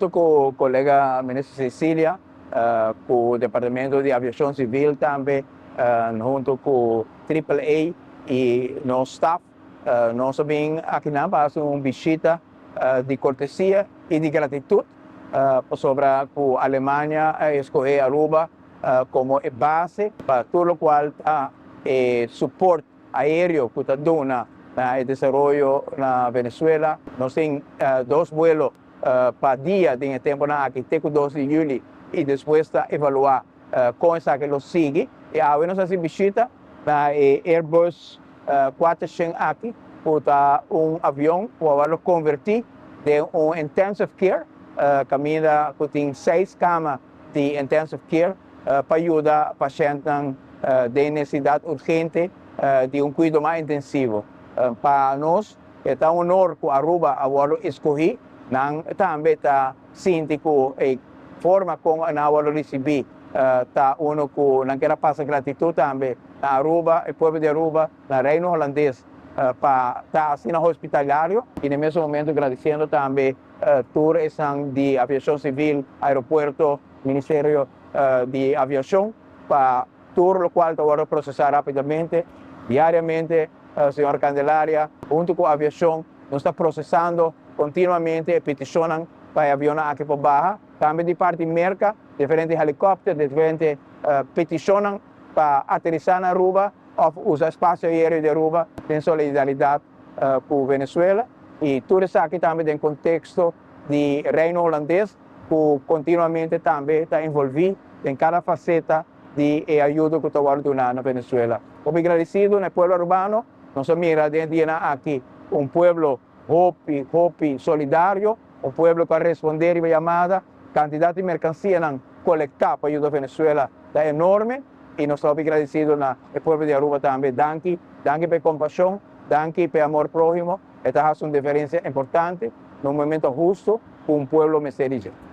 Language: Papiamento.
Hunto cu colega Minister Cecilia, cu Departamento di Aviacion Civil tambe, hunto cu Triple A y nos staff, nos a bin akinan pa haci un bishita di cortesia y di gratitud pasobra cu Alemania a escoge Aruba como e base pa tur locual ta e support aereo cu ta duna na e desaroyo na Venezuela. Nos tin dos vuelo pa dia den e temponan aki te cu 2 di juli y despues ta evalua con esaki lo sigui. Y awe nos haci bishita na e Airbus 400 aki cu ta un avion cu a wordo converti den un intensive care, caminda cu tin seis cama di intensive care pa yuda pashentnan den necesidad urgente di un cuido mas intensivo. Pa nos e ta un honor cu Aruba a wordo escogi. Nan tambe ta sinti cu e forma con nan a wordo ricibi ta uno cu nan kier a pasa gratitud tambe na Aruba, e pueblo di Aruba, na Reino Holandes pa ta asina hospitalario y na e mesun momento gradiciendo tambe tur esnan di Aviacion Civil, Aeropuerto, Ministerio di Aviacion pa tur locual ta wordo procesa rapidamente. Diariamente, señor Candelaria, hunto cu Aviacion nos ta procesando continuamente e peticionnan pa e avionnan aki por baha. Tambe di parti Merca, diferente helicopter, diferente peticionnan pa aterisa na Aruba of usa espacio aereo di Aruba den solidaridad cu Venezuela. Y tur esaki tambe den contexto di Reino Holandes cu continuamente tambe ta envolvi den cada faceta di e ayudo cu ta wordo duna na Venezuela. Hopi gradecido na e pueblo Arubano. Nos a mira den e dianan aki un pueblo hopi, hopi solidario, un pueblo cu a responde riba yamada. Cantidad di mercancianan colecta pa yuda Venezuela ta enorme y nos ta hopi gradecido na e pueblo di Aruba tambe. Danki, danki pa e compasion, danki pa e amor prohimo. E ta haci un diferencia importante na un momento husto cu un pueblo mester di dje.